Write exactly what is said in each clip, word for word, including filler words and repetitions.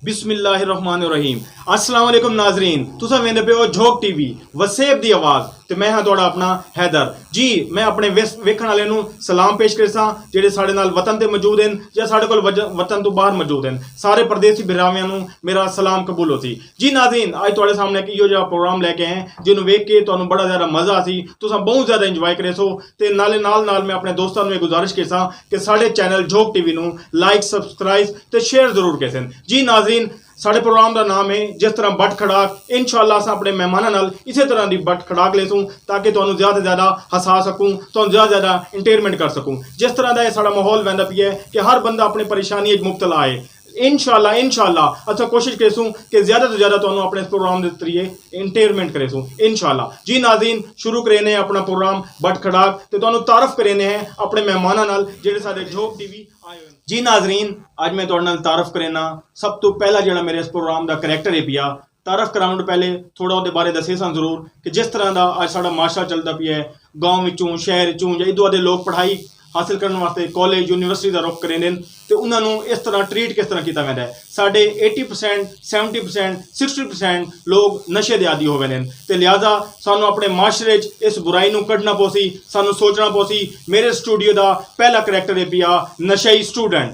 بسم اللہ الرحمن الرحیم۔ السلام علیکم ناظرین، تساں ویندے پئے ہو جھوک ٹی وی، وسیب دی آواز، تے میں ہاں تہاڈا اپنا حیدر۔ جی، میں اپنے ویس-، ویکھن والے نو سلام پیش کرساں، جڑے ساڈے نال وطن تے موجود ہیں یا ساڈے کول وج-، وطن تو باہر موجود ہیں۔ سارے پردیسی بھراواں نو میرا سلام قبول ہوسی۔ جی ناظرین، اج تہاڈے سامنے ایک ایہو جہا پروگرام لے کے آئے ہیں، جنوں ویکھ کے تہانوں بڑا زیادہ مزہ آسی، تساں بہت زیادہ انجوائے کریسو۔ تے نالے نال نال میں اپنے دوستاں نوں یہ گزارش کرساں کہ ساڈے چینل جھوک ٹی وی نوں لائک، سبسکرائب تے شیئر ضرور کرسن۔ جی ناظرین، ساڈے پروگرام دا نام ہے جس طرح بٹ کھڑاک۔ انشاءاللہ اساں اپنے مہماناں نال اسے طرح دی بٹ کھڑاک لیسوں تاکہ تہانوں زیادہ سے زیادہ ہسا سکوں، تہانوں زیادہ زیادہ انٹرٹینمنٹ کر سکوں۔ جس طرح دا یہ ساڈا ماحول ویندا پیا ہے کہ ہر بندہ اپنی پریشانی وچ مبتلا ہے۔ انشاءاللہ، انشاءاللہ اساں کوشش کریسوں کہ زیادہ توں زیادہ تہانوں اپنے اس پروگرام دے ذریعے انٹرٹینمنٹ کریسوں انشاءاللہ۔ جی ناظرین، شروع کرینے ہیں اپنا پروگرام بٹ کھڑاک تے تہانوں تعارف کرینے ہیں اپنے مہماناں نال جڑے ساڈے جھوک ٹی وی آئے ہوئے۔ جی ناظرین، اج میں تہاڈے نال تعارف کرینا، سب توں پہلا جڑا میرے اس پروگرام دا کریکٹر ہے پیا، تعارف کراؤن توں پہلے تھوڑا اودے بارے دسیساں ضرور کہ جس طرح دا اج ساڈا معاشرہ چلدا پیا ہے، گاؤں وچوں، شہر وچوں یا ادھر دے لوگ پڑھائی حاصل کرن واسطے کالج، یونیورسٹی دا رخ کریندے ہن تے انہاں نوں اس طرح ٹریٹ کس طرح کیتا ویندا ہے۔ ساڈے eighty percent, seventy percent, sixty percent لوگ نشے دے عادی ہو ویندے ہن تے لہذا سانوں اپنے معاشرے وچ اس برائی نوں کڈھنا پوسی، سانوں سوچنا پوسی۔ میرے سٹوڈیو دا پہلا کریکٹر ہے پیا نشئی سٹوڈنٹ۔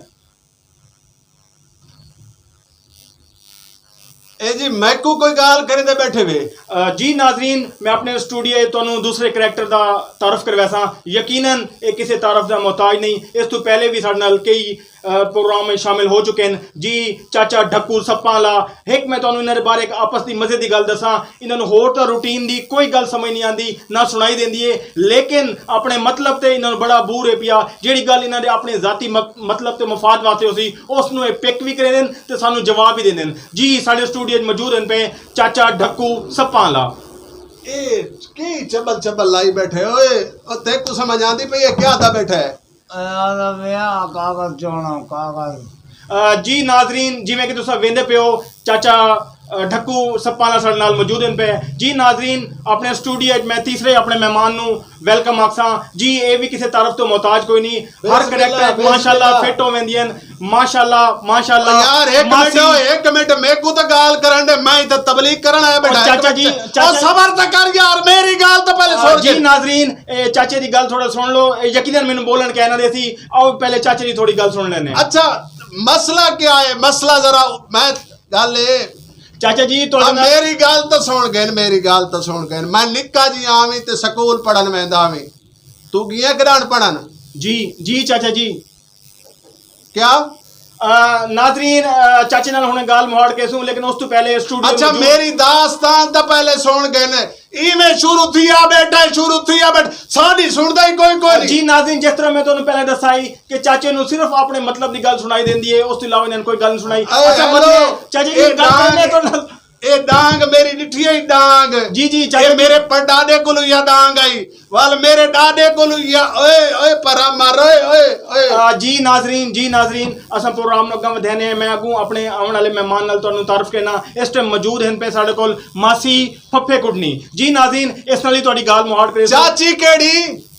اے جی، میکوں کوئی ڳالھ کریندے ٻیٹھے وے؟ آ، جی ناظرین، میں اپنے سٹوڈیو اچ تہانوں دوسرے کریکٹر دا تعارف کرویساں۔ یقیناً اے کسے تعارف دا محتاج نہیں، اس توں پہلے وی ساڈے نال کئی، آ، پروگرام وچ شامل ہو چکے ہن۔ جی چاچا ڈھکو سپاں آلا، ہک میں تہانوں انہاں دے بارے ہک آپس دی مزے دی ڳالھ دساں، انہاں نوں ہور تاں روٹین دی کوئی ڳالھ سمجھ نہیں آندی، نہ سݨائی دیندی ہے، لیکن اپݨے مطلب تے انہاں نوں بڑا بور ہے پیا۔ جیڑھی ڳالھ انہاں دے اپݨے ذاتی مق-، مطلب تے مفاد واسطے ہوسی، اس نوں اے پک وی کریندن تے سانوں جواب وی ݙیندن۔ جی، ساݙے سٹوڈیو اچ موجود ہن پئے چاچا ڈھکو سپاں آلا۔ اے کی چبل چبل لائی ٻیٹھے اوئے؟ او تیکوں سمجھ آندی پئی ہے کیا آہدا ٻیٹھا ہے؟ اے آہدا پیا کاغذ چوݨا، کاغذ۔ آ، جی ناظرین، جیویں کہ تساں ویندے پئے ہو، چاچا، آ، ڈھکو سپاں آلا ساݙے نال موجود ہن پئے۔ جی ناظرین، اپݨے سٹوڈیو اچ میں تیسرے اپݨے مہمان نوں ویلکم آکھساں۔ جی، اے وی کسے تعارف توں محتاج کوئی نہیں، ہر بسم اللہ، کریکٹر بسم ماشاءاللہ اللہ۔ فٹ ہو ویندی ہن۔ ماشاءاللہ، ماشاءاللہ۔ او یار، ہک منٹ، ماشی۔ ہک منٹ، میکوں تاں ڳالھ کرݨ ݙے، میں اتھاں تبلیغ کرݨ آیا او ٻیٹھا، ہک چاچا منٹ۔ جی، او چاچا صبر تاں کر یار، میری ڳالھ تاں پہلے آ، سُݨ جی کے۔ ناظرین، اے چاچے دی ڳالھ تھوڑا سُݨ لو، اے یقیناً مینوں بولݨ کائے نہ ݙیسی۔ آؤ پہلے چاچے دی تھوڑی ڳالھ سُݨ لینے۔ اچھا، مسئلہ کیا ہے؟ مسئلہ ذرا میں ڳالھ اے۔ چاچا جی، آ، تہاݙے نال میری ڳالھ تاں سُݨ گئے، میری ڳالھ تاں سُݨ گئے۔ میں نکا جی آویں تے سکول پڑھݨ ویندا ہاویں۔ توں ڳیا کݙاݨ پڑھݨ؟ جی، جی چاچا جی۔ کیا؟ آ، ناظرین، آ، چاچے نال ہݨ ڳالھ مہاڑ کیسوں، لیکن اس توں پہلے سٹوڈیو اچھا، موجود میری داستان تاں پہلے سُݨ گئے نے۔ ایویں شروع تھیا ٻیٹھا ہے، شروع تھیا ٻیٹھا، ساݙی سُݨدا ہی کوئی، کوئی نہیں۔ جی ناظرین، جس طرح میں تہانوں پہلے دسائی کہ چاچے نوں صرف اپݨے مطلب دی ڳالھ سُݨائی دیندی ہے، اس توں علاوہ انہاں نوں کوئی ڳالھ نہیں سُݨائی۔ اے اچھا، ہیلو، مطلب، چاچا جی، اے ڳالھ ڈانگ، کرنے تو نال اے ڈانگ میری ݙٹھی ہے ڈانگ۔ جی، جی، چاچا اے جی۔ میرے پڑ ݙاݙے کولوں یا ڈانگ آئی۔ ول میرے ݙاݙے کولوں یا، اوئے، اوئے، پرا مر، اوئے، اوئے، اوئے۔ آ، جی ناظرین، جی ناظرین، اساں پروگرام نوں اڳاں ودھینے ہیں۔ میں اڳوں اپݨے آوݨ والے مہمان نال تہانوں تعارف کرنا۔ اس ٹائم موجود ہن پئے ساݙے کول ماسی پھپھے کڈنی۔ جی ناظرین، اس نال ہی تہاݙی ڳالھ مہاڑ کریسوں۔ چاچی کیڑھی؟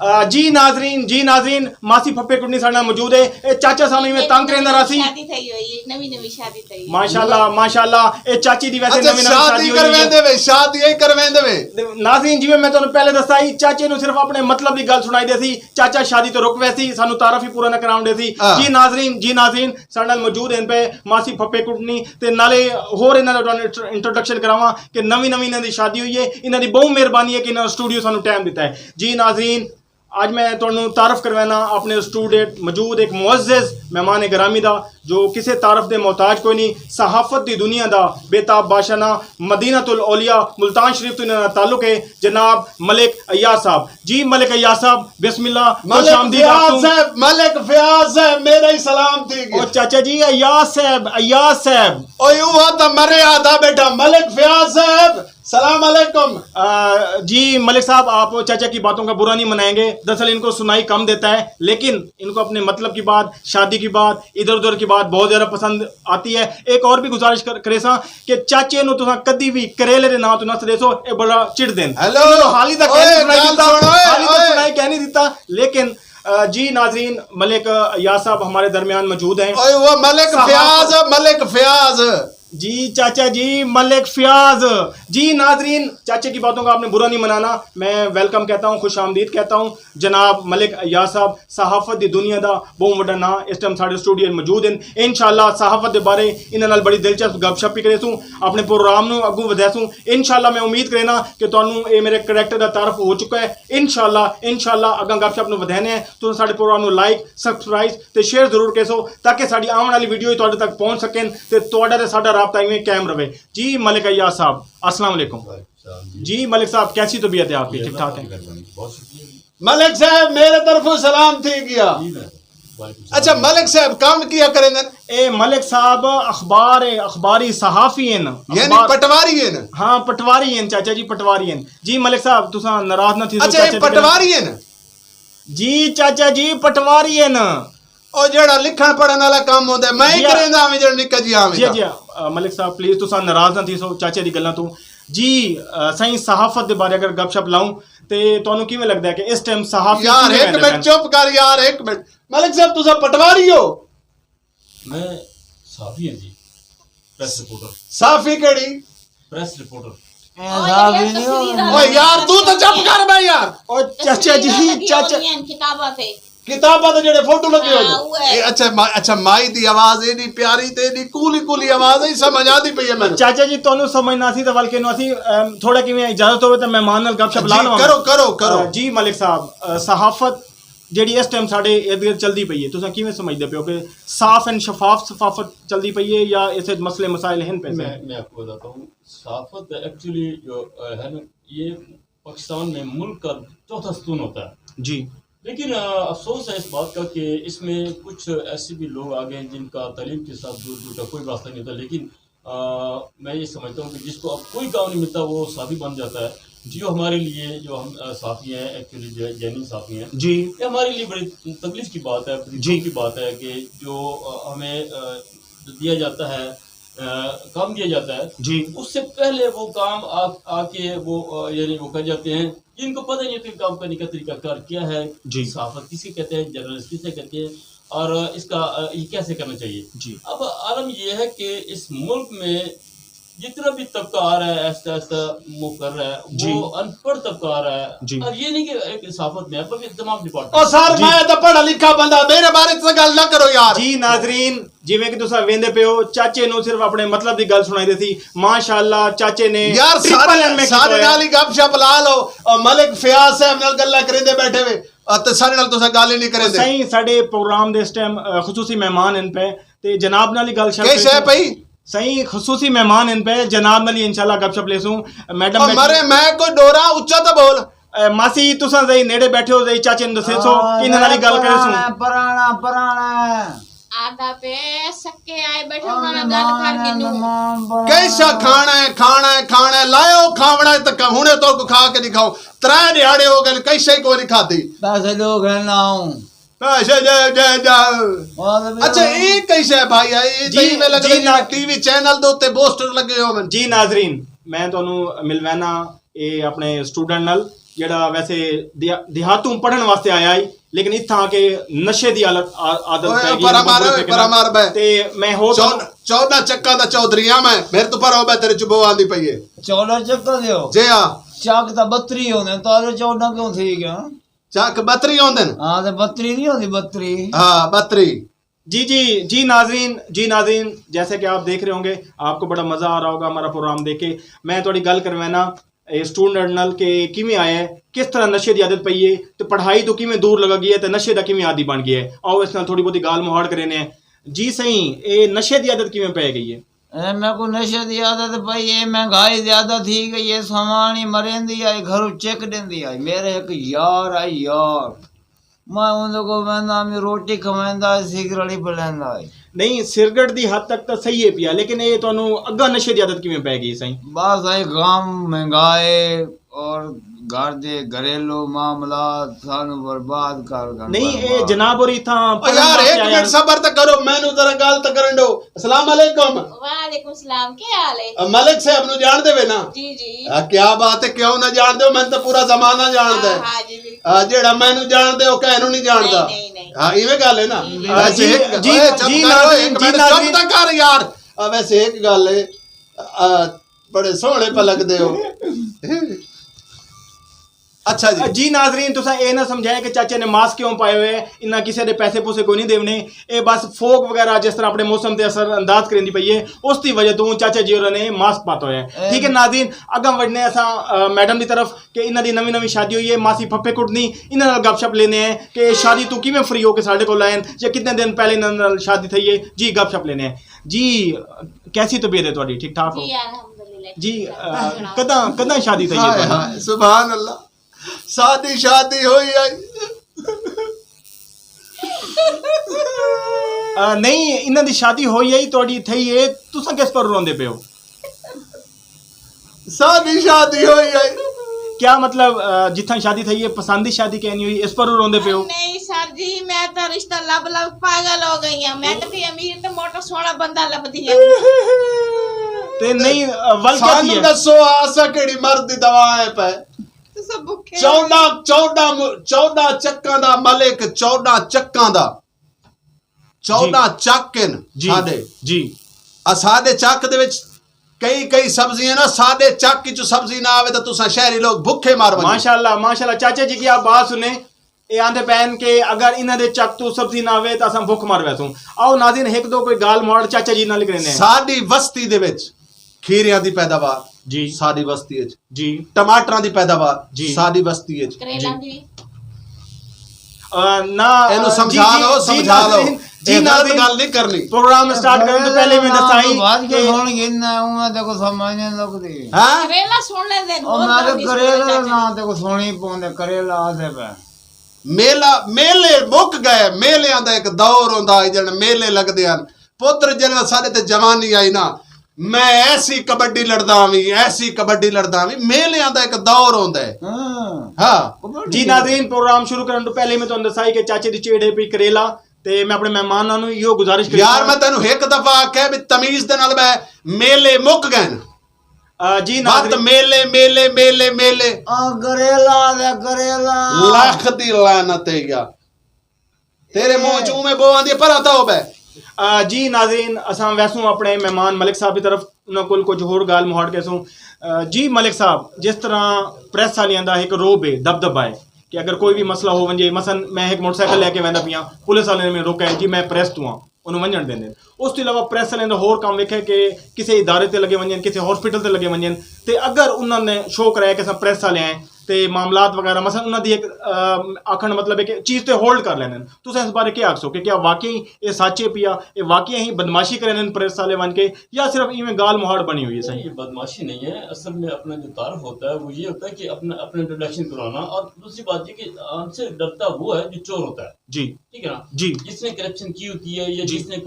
آ، جی ناظرین، جی ناظرین، ماسی پھپھے کڈنی ساݙے نال موجود ہے۔ اے چاچا سانوں ایویں تنگ کریندا راہسی۔ شادی تھئی ہوئی ہے، نویں نویں شادی تھئی ہے۔ ماشاءاللہ، ماشاءاللہ، اے چاچی دی ویسے اچھا، نویں نویں شادی شادی ہوئی ہے۔ کرویندے وے، شادی اے کرویندے وے۔ ناظرین، جیویں میں تہانوں پہلے دسا ہی، چاچے نوں صرف اپݨے مطلب دی ڳالھ سُݨائی ݙیسی، چاچا شادی توں رک ویسی، سانوں تعارف ہی پورا نہ کراوݨ ݙیسی۔ ہاں۔ جی ناظرین، جی ناظرین، ساݙے نال موجود ہن پئے ماسی پھپھے کڈنی تے نالے ہور انہاں دا تہانوں انٹر-، انٹروڈکشن کراواں کہ نویں نویں انہاں دی شادی ہوئی ہے، انہاں دی ٻہوں مہربانی ہے کہ انہاں سٹوڈیو سانوں ٹائم ݙتا ہے۔ جی ناظرین، اڄ میں تہانوں تعارف کروینا اپݨے سٹوڈیو اچ موجود ہک معزز مہمان گرامی دا، جو کسے تعارف دے محتاج کوئی نہیں، صحافت دی دنیا دا بے تاب بادشاہ ناں، مدینۃ الاولیاء ملتان شریف توں انہاں دا تعلق ہے، جناب ملک ایاز صاحب۔ جی ملک ایاز صاحب، بسم اللہ، خوش ملک آمدید آپ فیاض توں۔ صاحب، ملک فیاض صاحب، میݙا ہی سلام تھی ڳیا۔ او چاچا جی، ایاز صاحب، ایاز صاحب۔ اوئے، اوہا تاں مرے آہدا ٻیٹھا، ملک فیاض صاحب، سلام علیکم۔ آ، جی ملک صاحب، آپ چاچا کی باتوں کا برا نہیں منائیں گے، دراصل ان کو سنائی کم دیتا ہے، لیکن ان کو اپنے مطلب کی بات، شادی کی بات، ادھر ادھر کی بات بہت زیادہ پسند آتی ہے۔ ایک اور بھی گزارش کر-، کریساں کہ چاچے نوں تساں کدی وی کریلے دے ناں توں نہ سݙیسو، اے بڑا چڑدن۔ ہیلو، انہاں نوں حالی تک اوئے، کہہ نہیں سݨائی ڳالھ ݙتا، سُݨ، اوئے، حالی تک اوئے۔ سُݨائی کہہ نہیں ݙتا، لیکن آ، جی ناظرین، ملک ایاز صاحب ہمارے درمیان موجود ہیں۔ اوئے، وہ ملک صحافت فیاض، ملک فیاض۔ جی چاچا جی، ملک فیاض۔ جی ناظرین، چاچے کی باتوں کا آپ نے برا نہیں منانا، میں ویلکم کہتا ہوں، خوش آمدید کہتا ہوں۔ جناب ملک ایاز صاحب، صحافت دی دنیا دا بہوں وڈا ناں، اس ٹائم ساڈے اسٹوڈیو وچ موجود ہیں۔ انشاءاللہ صحافت دے بارے انہاں نال بڑی دلچسپ گپ شپ بھی کریسوں، اپنے پروگرام نوں اگوں ودھیسوں۔ انشاءاللہ میں امید کرینا کہ تانوں اے میرے کریکٹر دا تعارف ہو چکا ہے۔ انشاءاللہ، انشاءاللہ اگاں گپ شپ نوں ودھینے ہیں، تساں ساڈے پروگرام نوں لائک، سبسکرائب تے شیئر ضرور کریسو، تاکہ ساڈی آون والی ویڈیو ہی تہاڈے تک پہنچ سکن تے تہاڈا تے ساڈا رابطہ ایویں قائم رہے۔ جی ملک ایاز صاحب، السلام علیکم۔ وعلیکم السلام جی۔ جی ملک صاحب، کیسی طبیعت ہے آپ کی؟ جی، ٹھیک اللہ ٹھاک کا ہے؟ مہربانی، بہت شکریہ جی۔ ملک صاحب، میرے طرفوں سلام تھی گیا۔ جی، میں وعلیکم السلام۔ اچھا، ملک صاحب کم کیا کریں دن؟ اے ملک صاحب اخبار ہیں، اخباری صحافی ہیں۔ یعنی اخبار پٹواری ہیں؟ ہاں، پٹواری ہیں چاچا جی، پٹواری ہیں۔ جی ملک صاحب، تساں ناراض نہ تھی سو اچھا، چاچا اے جی، پٹواری ہیں؟ جی چاچا جی، پٹواری ہیں۔ او جیڑھا لکھݨ پڑھݨ والا کم ہوندا ہے، میں ہی جی، آ، کریندا ہاں، جیڑھا نکا جی آویں جی، دا۔ جی، آ، ملک صاحب، پلیز تساں ناراض نہ تھیسو چاچے دی گلاں توں۔ جی، آ، سائیں، صحافت دے بارے اگر گپ شپ لاؤں تے تانوں کیویں لگدا ہے کہ اس ٹائم صحافی یار، کیویں ہک ویندے منٹ پئن؟ چپ کر یار، ہک منٹ۔ ملک صاحب، تساں پٹواری ہو؟ میں صحافی ہاں جی، پریس رپورٹر۔ صحافی کیڑھی؟ Press reporter. اے صحافی نہیں ہو۔ او یار، توں تے چپ کر بے یار۔ او چاچا جی، تصویراں لگی چاچا۔ ہوئی ہیں کتاباں تے۔ کتاباں تے جڑے فوٹو لگے ہوئے ہاں، نے۔ اوئے۔ اے اچھا، ما-، اچھا، مائی دی آواز ایݙی پیاری تے ایݙی کولی کولی آواز ہے، سمجھ آندی پئی ہے مینوں۔ چاچا جی، تانوں سمجھ نہ سی تے ول کینوں اسی، ام، تھوڑا کیویں اجازت ہووے تے مہمان نال گپ شپ لا جی، لواں۔ کرو، کرو، کرو۔ آ، جی ملک صاحب، آ، صحافت جیڑھی اس ٹائم ساڈے ارد گرد چلدی پئی ہے، تساں کیویں سمجھدے پیو کہ صاف ان شفاف صحافت چلدی پئی ہے یا اس وچ مسئلے مسائل ہن پئے؟ میں، میں آپ کو بتاتا ہوں، صحافت ایکچولی جو، آ، ہے نا، یہ پاکستان میں ملک کا چوتھا ستون ہوتا ہے۔ جی۔ لیکن، آ، افسوس ہے اس بات کا کہ اس میں کچھ ایسے بھی لوگ آ گئے ہیں جن کا تعلیم کے ساتھ دور دور کا کوئی واسطہ نہیں ہوتا، لیکن آ، میں یہ سمجھتا ہوں کہ جس کو اب کوئی کام نہیں ملتا، وہ صحافی بن جاتا ہے۔ جی۔ جو ہمارے لیے، جو ہم، آ، صحافی ہیں، ایکچولی جو ہے جینوئن صحافی ہیں، جی۔ یہ ہمارے لیے بڑی تکلیف کی بات ہے، بڑی جی۔ دکھ کی بات ہے کہ جو، آ، ہمیں، آ، جو دیا جاتا ہے، آ، کام دیا جاتا ہے، جی۔ اس سے پہلے وہ کام آ، آ کے وہ، آ، یعنی وہ کر جاتے ہیں۔ جن کو پتہ نہیں کہ کام کرنے کا طریقہ کار کیا ہے، جی۔ صحافت کسے کہتے ہیں، جرنلسٹ کسے کہتے ہیں، اور اس کا، آ، یہ کیسے کرنا چاہیے۔ جی۔ اب عالم یہ ہے کہ اس ملک میں جتنا بھی طبقہ آ رہا ہے، آہستہ آہستہ موو کر رہا ہے، جی۔ وہ ان پڑھ طبقہ آ رہا ہے۔ جی۔ اور یہ نہیں کہ ایک صحافت میں ہے، بلکہ تمام ڈپارٹمنٹ۔ او سر، جی۔ میں تو پڑھا لکھا بندہ، میرے بارے تو گل نہ کرو یار۔ جی ناظرین، جیویں کہ تساں ویندے پئے ہو، چاچے نوں صرف اپݨے مطلب دی ڳالھ سݨائی ݙیسی۔ ماشاءاللہ، چاچے نے یار، ٹرپل سارے، ایم اے کیتا سارے ہویا۔ نال ہی گپ شپ لا لو۔ او ملک فیاض صاحب نال ڳالھاں کریندے ٻیٹھے وے، تے سارے نال تساں ڳالھ ہی نہیں کریندے۔ سائیں، ساݙے پروگرام دے اس ٹائم، آ، خصوصی مہمان ہن پئے، تے جناب نال ہی ڳالھ شپ کیسے ہے پئی۔ سائیں، خصوصی مہمان ہن پئے، جناب نال ہی انشاءاللہ گپ شپ لیسوں۔ میڈم او بیٹھی مرے، میں کوئی ݙوراں، اچا تے بول۔ اے، ماسی، تساں ذرا نیڑے ٻیٹھے ہو، ذرا چاچے نوں ݙسیسو، ہاں، انہاں نال ہی ڳالھ کریسوں۔ پراݨا، پراݨا، پراݨا۔ آہدا پئے سکے آئے ٻیٹھو، انہاں نال ڳالھ کر گھنوں۔ کیسا کھانا ہے، کھانا ہے، کھانا ہے، لائیو کھاوݨا ہے تاں ہݨے تہاکوں کھا کے ݙکھاؤں۔ ترے ݙیہاڑے ہو ڳئے، کیسا ہی کوئی نہیں کھادی۔ پیسے ݙو گھن آؤں۔ پیسے ݙے، ݙے، ݙے۔ اچھا، اے کیسا ہے بھائی؟ اے جی، تاں ایویں لڳدا جی، جیویں نا-، ٹی وی چینل دے اتے پوسٹر لڳے ہوون۔ جی ناظرین، میں تہانوں ملوینا اے اپݨے اسٹوڈنٹ نال، جیڑھا ویسے دیہا-، دیہاتوں پڑھݨ واسطے آیا ہئی، لیکن اتھاں آ کے نشے دی عادت، آ-، عادت اوئے، پئے ڳئی، پرا مار، مقبول اوئے، پئے پرا ڳئے۔ مار بے۔ تے میں ہو چو-، چوݙاں چکاں دا چوہدری ہاں میں، میرے توں پرا ہو بے، تیرے چوں بو آندی پئی ہے۔ چوݙاں چکاں دے ہو؟ جی ہاں۔ چک تاں ٻتری ہوندے، تہاݙے چوݙاں کیوں تھی ڳیا؟ چک ٻتری ہوندے ہن؟ ہاں، تے ٻتری نہیں ہوندی، ٻتری۔ ہاں، ٻتری۔ جی، جی، جی ناظرین، جی ناظرین، جیسے کہ آپ دیکھ رہے ہوں گے، آپ کو بڑا مزہ آ رہا ہوگا ہمارا پروگرام دیکھ کے۔ میں تہاݙی ڳالھ کروینا، اے اسٹوڈنٹ نال کہ کیویں آیا ہے، کس طرح نشے دی عادت پئی ہے، تے پڑھائی توں کیویں دور لڳا ڳیا ہے، تے نشے دا کیویں عادی بݨ ڳیا ہے۔ آؤ، اس نال تھوڑی بہتی ڳالھ مہاڑ کرینے ہیں۔ جی سائیں، اے نشے دی عادت کیویں پئے ڳئی ہے؟ اے میکوں نشے دی عادت پئی ہے، مہنگائی زیادہ تھی ڳئی ہے، سامان ہی مریندی آئی، گھروں چک ݙیندی آئی۔ میرے ہک یار آئی، یار، میں اوندے کول ویندا، میں روٹی کھویندا، سگریٹ ہی پلیندا۔ نہیں، سگریٹ دی حد تک تاں صحیح ہے پیا، لیکن اے تانوں اڳاں نشے دی عادت کیویں پئے ڳئی سائیں؟ بس اے غم، مہنگائی، اور گھر دے گھریلو معاملات سانوں برباد کر گھن۔ نہیں، اے جناب اور اتھاں او یار، ہک منٹ صبر تے کرو، مینوں ذرا ڳالھ تے کرݨ ݙیو۔ السلام علیکم۔ وعلیکم السلام، کیا حال ہے؟ ملک صاحب نوں ڄاݨدے وے نا؟ جی جی۔ ہاں، کیا بات ہے، کیوں نہ ڄاݨدے ہو؟ مینوں تاں پورا زمانہ ڄاݨدا ہے۔ ہاں جی، بالکل۔ جیڑھا مینوں ڄاݨدے، او کہیں نوں نہیں ڄاݨدا۔ ہاں، ایویں ڳالھ ہے نا؟ جی، جی، جی، چپ کر، ہک منٹ، چپ تاں کر یار۔ ویسے ہک ڳالھ ہے، بڑے سوہݨے پئے لڳدے ہو۔ اچھا جی۔ جی ناظرین، تساں اے نہ سمجھائے کہ چاچے نے ماسک کیوں پائے ہوئے، انہاں کسے دے پیسے پوسے کوئی نہیں دیونے۔ اے بس فوک وغیرہ جس طرح اپنے موسم تے اثر انداز کریندی پئی ہے، اس دی وجہ توں چاچا جی ہوراں نے ماسک پاتا ہویا ہے۔ ٹھیک ہے ناظرین، اگاں وڑنے اساں میڈم دی طرف کہ انہاں دی نویں نویں شادی ہوئی ہے، ماسی پھپھے کٹنی، انہاں نال گپ شپ لینے ہیں کہ شادی توں کیویں فری ہو کے ساڈے کول آئے ہیں یا کتنے دن پہلے انہاں نال شادی تھئی ہے۔ جی گپ شپ لینے ہیں۔ جی کیسی طبیعت ہے تہاڈی؟ ٹھیک ٹھاک ہو؟ جی الحمدللہ۔ جی کداں کداں شادی تھئی ہے؟ سبحان اللہ۔ ساݙی شادی ہوئی ہئی۔ نہیں، انہاں دی شادی ہوئی ہئی، تہاݙی تھئی ہے، تساں کس پر روندے پئے ہو؟ ساݙی شادی ہوئی ہئی۔ کیا مطلب، جتھاں شادی تھئی ہے، پسند دی شادی کینی ہوئی، اس پر روندے پئے ہو؟ نہیں سر جی، میں تاں رشتہ لب لب پاگل ہو گئی ہاں۔ میں تاں کوئی امیر تے موٹا سوہݨا بندہ لبھدی ہاں۔ تے نہیں، ول کیا تھی ہے؟ سانوں ݙسو، اساں کیڑھی مرد دی دوا ہے پئے؟ چوݙاں چوݙاں چوݙاں چکاں دا ملک، چوݙاں چکاں دا، چوݙاں چک ہن ساݙے۔ جی۔ اساݙے چک دے وچ کئی کئی سبزیاں نا، ساݙے چک وچ سبزی نہ آوے تاں تساں شہری لوگ بھکھے مر ونڄو۔ ماشاءاللہ، ماشاءاللہ۔ چاچا جی کی آپ بات سنیں، اے آندے پئے ہن کہ اگر انہاں دے چک توں سبزی نہ آوے تاں اساں بھکھ مر ویسوں۔ آؤ ناظرین، ہک دو کوئی ڳالھ مہاڑ چاچا جی نال کرینیں۔ ساݙی وستی دے وچ کھیریاں دی پیداوار جی۔ ساݙی وستی اچ۔ جی۔ ٹماٹراں دی پیداوار جی۔ ساݙی وستی اچ۔ کریلاں دی۔ نہ اینو سمجھا لو، سمجھا لو۔ جی ناظرین، گل نہیں کرنی۔ پروگرام سٹارٹ کرن تو پہلے میں دسائی کہ ہن گن نہ ہوں تے کو سمجھ نہیں لگدی۔ ہاں؟ کریلا سن لے دے۔ او میں تے کریلا دا نام تے کو سنی پوندے، کریلا آ دے پے۔ میلا، میلے مک گئے، میلیاں دا ایک دور ہوندا ہے جن میلے لگدے ہن۔ پتر جݙݨ ساݙے تے جوانی آئی نا، میں ایسی کبڈی لڑدا ہاویں، ایسی کبڈی لڑدا ہاویں، میلیاں دا ایک دور ہوندا ہے۔ ہاں۔ ہاں۔ جی ناظرین، پروگرام شروع کرݨ توں پہلے میں تہاݙوں ݙسائی کہ چاچے دی چیڑ ہے پئی کریلا، تے میں اپݨے مہماناں نوں ایہو گزارش کرینداں۔ یار میں تینوں ہک دفعہ آکھیا بھی تمیز دے نال ٻہہ، میلے مک ڳئن۔ جی ناظرین۔ وت میلے، میلے، میلے، میلے۔ آ گریلا دے گریلا۔ لکھ دی لعنت ہے یا۔ تیرے منہ چوں میں بو آندی ہے، پرا تاؤ بے۔ جی ناظرین، اساں ویسوں اپنے مہمان ملک صاحب دی طرف، انہاں کول کچھ ہور گال مہاڑ کیسوں۔ جی ملک صاحب، جس طرح پریس والیاں دا ایک روب ہے، دبدبا ہے کہ اگر کوئی بھی مسئلہ ہو ونجے، مثلا میں ایک موٹر سائیکل لے کے ویندا پیاں، پولیس والے نے میں روکا ہے، جی میں پریس تو ہاں، انہوں ونجن دیندے۔ اس تو علاوہ پریس والے دا ہور کام ویکھے کہ کسے ادارے تے لگے ونجن، کسے ہاسپٹل تے لگے ونجن، تے اگر انہاں نے شو کرایا کہ اساں پریس والے ہیں، تے معاملات وغیرہ، مثلا انہاں دی ایک آکھن مطلب ہے کہ چیز تے ہولڈ کر لیندے۔ تساں اس بارے کیا آکھسو کہ کیا واقعی اے سچ ہے پیا، اے واقعی ایں بدمعاشی کریندے پریس والے ونج کے، یا صرف ایویں گال مہاڑ بنی ہوئی ہے؟ سائیں، یہ بدمعاشی نہیں ہے، اصل میں اپنا جو تعارف ہوتا ہے وہ یہ ہوتا ہے کہ اپنا اپنا انٹروڈکشن کرانا، اور دوسری بات یہ کہ ہم سے ڈرتا وہ ہے جو چور ہوتا ہے۔ جی۔ ٹھیک ہے نا؟ جی۔ جس نے کرپشن کی ہوتی ہے یا جس نے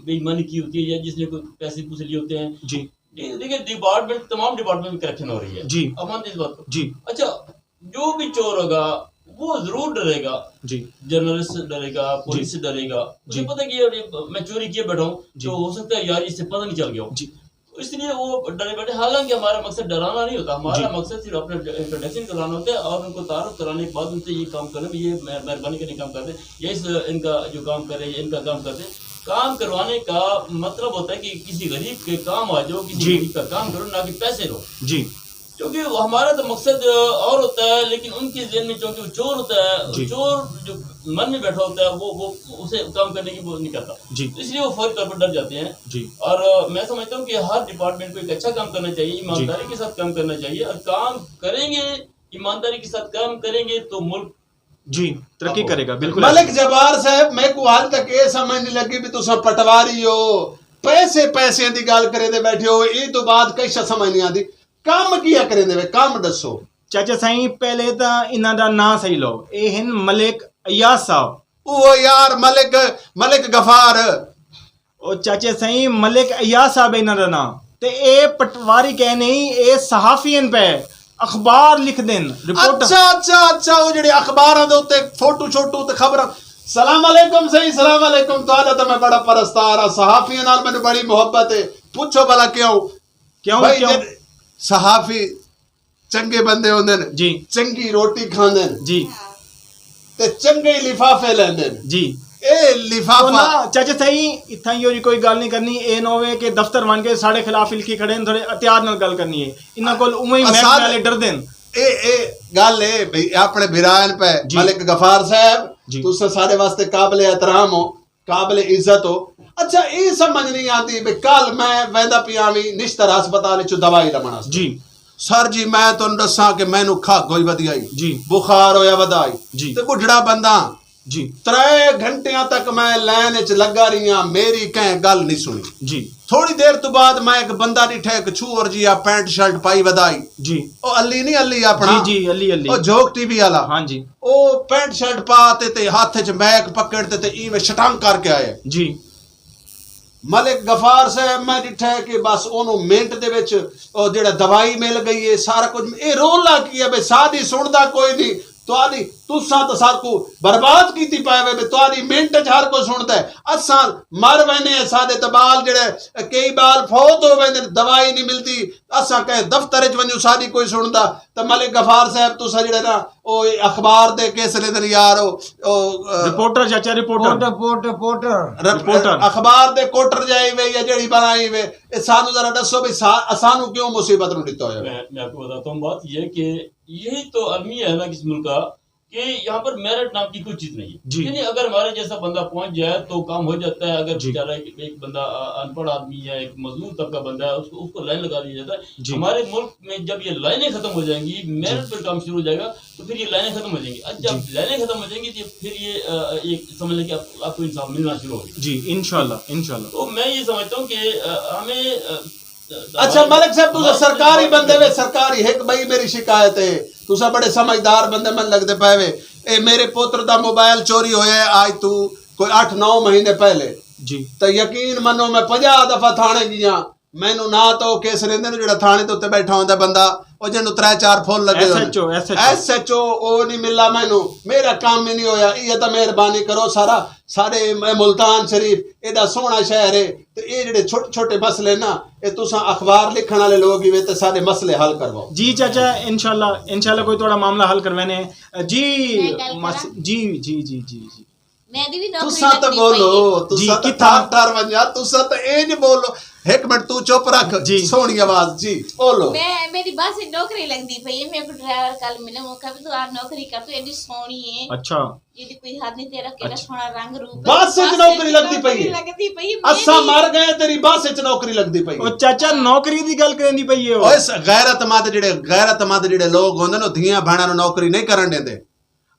بے ایمانی کی ہوتی ہے یا جس نے کوئی پیسے پوسے لیے ہوتے ہیں۔ جی۔ دیکھیں، ڈپارٹمنٹ، تمام ڈپارٹمنٹ میں کرپشن ہو رہی ہے۔ جی۔ آپ مانتے اس بات کو؟ جی۔ اچھا، جو بھی چور ہوگا وہ ضرور ڈرے گا۔ جی۔ جرنلسٹ ڈرے گا، پولیس ڈرے گا۔ مجھے پتہ کہ یار میں چوری کیے بیٹھا ہوں تو ہو سکتا ہے یار اس سے پتہ نہیں چل گیا ہو۔ جی۔ اس لیے وہ ڈرے بیٹھے، حالانکہ ہمارا مقصد ڈرانا نہیں ہوتا، ہمارا مقصد صرف اپنا انٹروڈکشن کرانا ہوتا ہے اور ان کو تعارف کرانے کے بعد ان سے یہ کام کرنا، یہ مہربانی کرنے کام کرتے ہیں، یا اس ان کا جو کام کر رہے ہیں، ان کا کام کرتے ہیں۔ کام کروانے کا مطلب ہوتا ہے کہ کسی غریب کے کام آ جاؤ، کسی غریب کا کام کرو، نہ کہ پیسے لو۔ جی۔ کیونکہ ہمارا تو مقصد اور ہوتا ہے، لیکن ان کے ذہن میں چونکہ وہ چور ہوتا ہے، جی۔ چور جو من میں بیٹھا ہوتا ہے، وہ وہ اسے کام کرنے کی وہ نہیں کرتا۔ جی۔ تو اس لیے وہ فوری طور پر ڈر جاتے ہیں۔ جی۔ اور میں سمجھتا ہوں کہ ہر ڈپارٹمنٹ کو ایک اچھا کام کرنا چاہیے، جی۔ ایمانداری کے ساتھ کام کرنا چاہیے، اور کام کریں گے، ایمانداری کے ساتھ کام کریں گے تو ملک جی، ترقی کرے گا، بالکل۔ ملک جبار صاحب، میکوں حال تک اے سمجھ نہیں لگی بھی تساں پٹواری ہو، پیسے پیسے دی گال کریندے بیٹھے ہو، ایں توں بعد کئی شے سمجھ نہیں آندی۔ کم کیا کریندے وے، کم ڈسو۔ چاچا سائیں، پہلے تاں انہاں دا ناں صحیح لو۔ اے ہن ملک ایاز صاحب۔ اوہو یار، ملک، ملک غفار۔ او چاچے سئیں، ملک ایاز صاحب ہے انہاں دا ناں۔ تے اے پٹواری کہیں نہیں، اے صحافی ہن پئے۔ اخبار لکھدن، رپورٹر۔ اچھا اچھا اچھا، او جیڑھے اخباراں دے اتے فوٹو شوٹو تے خبراں۔ سلام علیکم سئیں، سلام علیکم۔ تہاڈا تاں میں بڑا پرستار ہاں، صحافیاں نال مینوں بڑی محبت ہے۔ پچھو بھلا کیوں؟ کیوں بھائی، کیوں؟ جد صحافی چنگے بندے ہوندے نے، جی۔ چنگی روٹی کھاندے نے، جی۔ تے چنگے ہی لفافے لیندے نے۔ جی۔ اے لفافہ او نہ، چاچا سئیں، اتھاں ایہو جی کوئی گل نہیں کرنی۔ اے نہ ہووے کہ دفتر ون کے ساڈے خلاف الکھی کھڑے نے، تھوڑے احتیاط نال گل کرنی ہے۔ انہاں کول اونویں ہی محکمے والے ڈردے نے۔ اے اے گل اے بھئی، اپنے بھرا ہن پئے، جی۔ ملک غفار صاحب، جی۔ تساں ساڈے واسطے قابل احترام ہو، قابل عزت ہو۔ اچھا، اے سمجھ نہیں آندی بھئی کل میں ویندا پیاں وی نشتر ہسپتال وچوں دوائی لوݨ واسطے۔ جی۔ سر جی، میں تہاݙوں ݙساں کہ مینوں کھگ ہوئی ودی آئی، جی۔ بخار ہویا ودا آئی، جی۔ تے ٻڈھڑا بندہ ہاں۔ جی۔ ترے گھنٹیاں تک میں لائن وچ لڳا رہیا، میری کہیں گل نہیں سݨی۔ جی۔ تھوڑی دیر توں بعد میں ہک بندہ ݙٹھا، ہک چھوہر جیہا پینٹ شرٹ پائی ودا آئی۔ جی۔ او علی نہیں، علی اپݨا؟ جی، جی، علی، علی۔ او جھوک ٹی وی والا۔ ہاں جی۔ او پینٹ شرٹ پا تے، تے ہتھ وچ مائیک پکڑ تے، تے ایویں شٹنگ کر کے آئے۔ جی۔ ملک غفار صاحب، میں ݙٹھا ہے کہ بس اونوں منٹ دے وچ او جیڑھا دوائی مل ڳئی ہے، سارا کجھ۔ اے رولا کی ہے بھئی، ساݙی سݨدا کوئی نہیں، تہاݙی، تساں تاں ساکوں برباد کیتی پئے وے بھئی، تہاݙی منٹ وچ ہر کوئی سݨدا ہے۔ اساں مر ویندے ہیں، ساݙے تاں ٻال جیڑھے، کئی ٻال فوت ہو ویندے نے، دوائی نہیں ملدی۔ اساں کہیں دفتر وچ ونڄوں، ساݙی کوئی سݨدا۔ تاں ملک غفار صاحب، تساں جیڑھے نا، او اخبار دے کیس لیندن یار، او، او، آ، رپورٹر چاچا، رپورٹر۔ Porter, porter, porter. رپ-، رپورٹر۔ اخبار دے کوٹر جائے وے یا جیڑھی بنائی وے، اے سانوں ذرا ݙسو بھئی سا-، اسانوں کیوں مصیبت نوں ݙتا ہویا؟ میں، میں آپ کو بتاتا ہوں، بات یہ ہے کہ یہی تو المیہ ہے نا اس ملک کا، کہ یہاں پر میرٹ نام کی کوئی چیز نہیں ہے۔ جی۔ یعنی اگر ہمارے جیسا بندہ پہنچ جائے تو کام ہو جاتا ہے۔ اگر جی۔ بیچارہ ایک، ایک بندہ، آ، ان پڑھ آدمی ہے، ایک مزدور طبقہ بندہ ہے، اس کو، اس کو لائن لگا دیا جاتا ہے۔ جی۔ ہمارے ملک میں جب یہ لائنیں ختم ہو جائیں گی، میرٹ جی۔ پر کام شروع ہو جائے گا، تو پھر یہ لائنیں ختم ہو جائیں گی۔ اور جب جی۔ لائنیں ختم ہو جائیں گی تو پھر یہ، آ، ایک سمجھ لیں کہ آپ، آپ کو انصاف ملنا شروع ہوگا۔ جی، انشاءاللہ، انشاءاللہ۔ تو میں یہ سمجھتا ہوں کہ، آ، ہمیں، آ، اچھا ملک صاحب، تساں سرکاری بندے وے، سرکاری۔ ہک ٻئی میری شکایت ہے، تساں بڑے سمجھدار بندے من لڳدے پئے وے۔ اے میرے پتر دا موبائل چوری ہویا ہے آج توں کوئی اٹھ نو مہینے پہلے۔ جی۔ تے یقین منو، میں پنجاہ دفعہ تھاݨے ڳیاں، مینوں نہ تاں او کیس لیندے نے جیڑھا تھاݨے دے اتے ٻیٹھا ہوندا ہے بندہ، او جینوں ترے چار پھل لڳے ہوندے۔ S H O, S H O. S H O او نہیں ملا مینوں، میرا کم ہی نہیں ہویا۔ ایہ تاں مہربانی کرو سارا، ساݙے ملتان شریف ایݙا سوہݨا شہر ہے، تے اے جیڑھے چھوٹے چھوٹے مسئلے نا، اے تساں اخبار لکھݨ والے لوگ ہی وے، تے ساݙے مسئلے حل کرواؤ۔ جی چاچا، انشاءاللہ، انشاءاللہ کوئی تہاݙا معاملہ حل کروینے۔ جی، میں گل مس-، کراں؟ جی، جی، جی، جی، جی۔ میݙی وی نوکری تساں تاں لڳدی پئی بولو، ہے۔ جی، تساں تاں کتھاں؟ ٹھار ٹھار ونڄا، تساں تاں اے نہیں بولو۔ ہک منٹ توں چپ رکھ، جی۔ سوہݨی آواز، جی، بولو۔ میں، میݙی بس وچ نوکری لڳدی پئی ہے، میکوں ڈرائیور کل ملے، موں کہا، "توں آ نوکری کر، توں ایݙی سوہݨی ہے۔" اچھا۔ جیڑھی کوئی حد نہیں تیرا، کیݙا اچھا۔ سوہݨا رنگ روپ ہے۔ بس وچ نوکری لڳدی پئی ہے۔ لڳدی پئی ہے۔ اساں مر ڳئے، تیری بس وچ نوکری لڳدی پئی ہے۔ او چاچا، نوکری دی گل کریندی پئی ہے او۔ اوئے س-، غیرت مند جیڑھے، غیرت مند جیڑھے لوگ ہوندے نے، او دھیاں بھیناں نوں نوکری نہیں کرݨ ݙیندے۔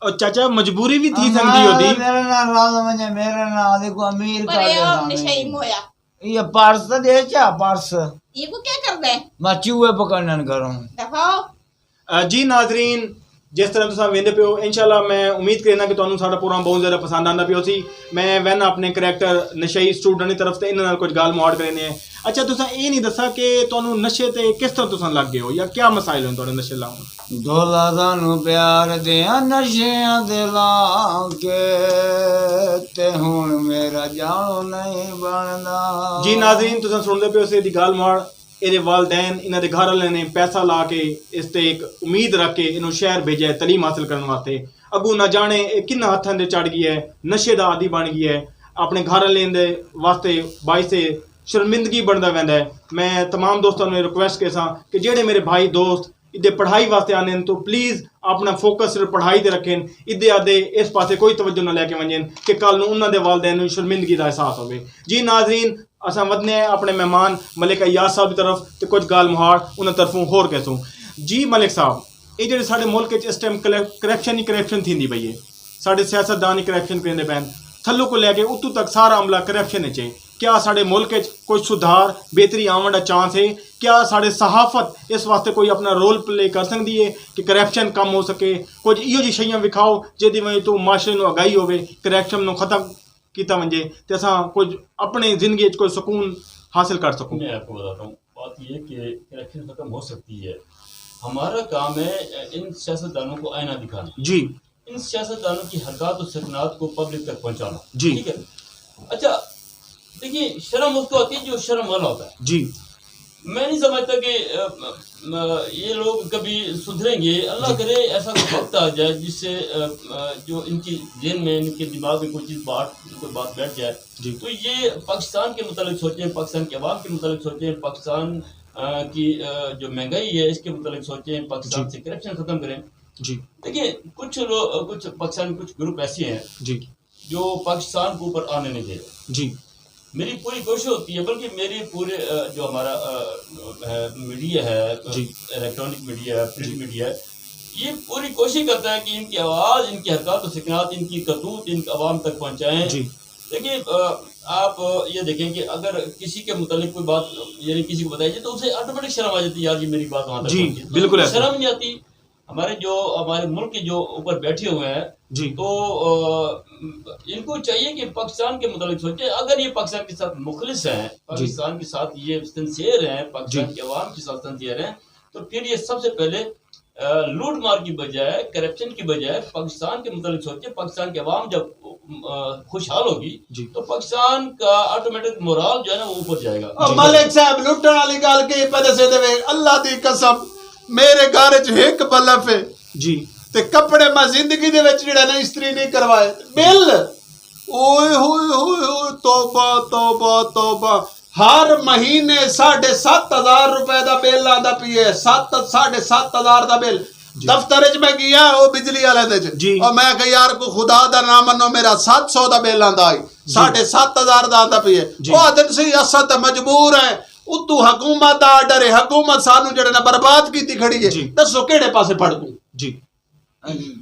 او چاچا، مجبوری وی تھی سڳدی ہوندی۔ میرے نال رل ونڄے، میرے نال آدھے کو امیر پر کر اے ݙے او سامنے۔ نشئی مویا۔ یہ پرس تے ݙے چا، پرس۔ یہ کو کیا کرنا ہے؟ میں چوہے پکڑن کروں۔ دفعہ ہو۔ آ، جی ناظرین، جس طرح تساں ویندے پئے ہو، انشاءاللہ میں امید کرینداں کہ تہانوں ساݙا پروگرام بہت زیادہ پسند آندا پیا ہوسی۔ میں وینداں اپݨے کریکٹر نشئی اسٹوڈنٹ دی طرف تے، انہاں نال کجھ ڳالھ مہاڑ کریندے ہیں۔ اچھا، تساں اے نہیں دسا کہ تہانوں نشے تے کس طرح تساں لڳ ڳئے ہو یا کیا مسائل ہن تہاݙے نشے لاوݨ؟ دولا سانوں پیار دیاں نشیاں دے لا کے، تے ہݨ میرا جانو نہیں بݨدا۔ جی ناظرین، تساں سݨدے پئے ہوسے ایندی ڳالھ مہاڑ۔ ایندے والدین، انہاں دے گھر والے نے پیسہ لا کے اس تے ہک امید رکھ کے اینوں شہر بھیجا ہے تعلیم حاصل کرݨ واسطے۔ اڳوں نہ جاݨے اے کنہاں ہتھاں دے چڑھ ڳیا ہے، نشے دا عادی بݨ ڳیا ہے۔ اپݨے گھر والیں دے واسطے باعث شرمندگی بݨدا ویندا ہے۔ میں تمام دوستاں نوں اے ریکویسٹ کریساں کہ جیڑھے میرے بھائی دوست ایندے پڑھائی واسطے آندے ہن تو پلیز اپݨا فوکس صرف پڑھائی تے رکھن، ایندے آدھے اس پاسے کوئی توجہ نہ لے کے ونڄن کہ کل نوں انہاں دے والدین نوں شرمندگی دا احساس ہووے۔ جی ناظرین، اساں ودھنے ہیں اپݨے مہمان ملک ایاز صاحب دی طرف تے کجھ ڳالھ مہاڑ انہاں طرفوں ہور کیسوں۔ جی ملک صاحب، اے جیڑھے ساݙے ملک اچ اس ٹائم کلے-، کرپشن ہی کرپشن تھیندی پئی ہے، ساݙے سیاستدان ہی کرپشن کریندے پئن، تھلوں کوں لے کے اتوں تک سارا عملہ کرپشن اچ ہے۔ کیا ساݙے ملک اچ کجھ سدھار، بہتری آوݨ دا چانس ہے؟ کیا ساݙے صحافت اس واسطے کوئی اپݨا رول پلے کر سڳدی ہے کہ کرپشن کم ہو سکے؟ کجھ ایہو جی شئیاں وکھاؤ جیندی وجہ توں معاشرے نوں آگاہی ہووے، کرپشن نوں ختم کیتا ونڄے تے اساں کجھ اپݨی زندگی اچ کوئی سکون حاصل کر سکوں۔ میں آپ کو بتاتا ہوں، بات یہ ہے کہ کرپشن ختم ہو سکتی ہے، ہمارا کام ہے ان سیاستدانوں کو آئینہ دکھانا۔ جی۔ ان سیاستدانوں کی حرکات و سکنات کو پبلک تک پہنچانا۔ جی۔ ٹھیک ہے۔ اچھا، دیکھیے، شرم اس کو آتی ہے جو شرم والا ہوتا ہے۔ جی۔ میں نہیں سمجھتا کہ یہ لوگ کبھی سدھریں گے۔ اللہ کرے ایسا کوئی وقت آ جائے جس سے جو ان کی ذہن میں، ان کے دماغ میں کوئی چیز، بات، کوئی بات بیٹھ جائے، تو یہ پاکستان کے متعلق سوچیں، پاکستان کے عوام کے متعلق سوچیں، پاکستان کی جو مہنگائی ہے اس کے متعلق سوچیں، پاکستان سے کرپشن ختم کریں۔ جی۔ دیکھیں، کچھ لوگ، کچھ پاکستان میں کچھ گروپ ایسے ہیں جی۔ جو پاکستان کو اوپر آنے نہیں دے رہے۔ جی۔ میری پوری کوشش ہوتی ہے، بلکہ میری پورے جو ہمارا میڈیا ہے، الیکٹرانک میڈیا ہے، پرنٹ میڈیا ہے، یہ پوری کوشش کرتا ہے کہ ان کی آواز، ان کی حرکات و سکنات، ان کی کرتوت ان عوام تک پہنچائیں۔ جی۔ دیکھیے، آپ یہ دیکھیں کہ اگر کسی کے متعلق کوئی بات، یعنی کسی کو بتائی جائے تو اسے آٹومیٹک شرم آ جاتی ہے، یار، یہ میری بات وہاں تک پہنچی۔ بالکل ایسا۔ شرم نہیں آتی۔ ہمارے جو، ہمارے ملک کے جو اوپر بیٹھے ہوئے ہیں، جی۔ تو ان کو چاہیے کہ پاکستان کے متعلق سوچیں۔ اگر یہ پاکستان کے ساتھ مخلص ہیں، پاکستان کے ساتھ یہ سنسیئر ہیں، پاکستان کے عوام کے ساتھ سنسیئر ہیں، تو پھر یہ سب سے پہلے لوٹ مار کی بجائے، کرپشن کی بجائے پاکستان کے متعلق سوچیں۔ پاکستان کے عوام جب خوشحال ہوگی، جی۔ تو پاکستان کا آٹومیٹک مورال جو ہے نا، وہ اوپر جائے گا۔ او ملک صاحب، لٹن والی گل کی پہ دسے دے وے، اللہ دی قسم، میرے گھر وچ ہک بلب ہے۔ جی۔ تے کپڑے میں زندگی دے وچ جڑا نا استری نہیں کروائے۔ بل، اوئے ہوئے ہوئے ہوئے، توبہ توبہ توبہ۔ ہر مہینے ساڈھے ست ہزار روپے دا بل آندا پی ہے، ست، ساڈھے ست ہزار دا بل۔ جی۔ دفتر وچ میں گیا، او بجلی والے دے وچ۔ جی۔ او میں کہ یار، کو خدا دا نام منو، میرا ست سو دا بل آندا آئی، ساڈھے ست ہزار دا آندا پی ہے۔ جی۔ او آدھن سی، اساں تے مجبور ہیں، اتو حکومت دا آرڈر ہے، حکومت سانو جڑے نا برباد کیتی کھڑی ہے۔ جی۔ دسو کیڑے پاسے پھڑ دوں؟ جی۔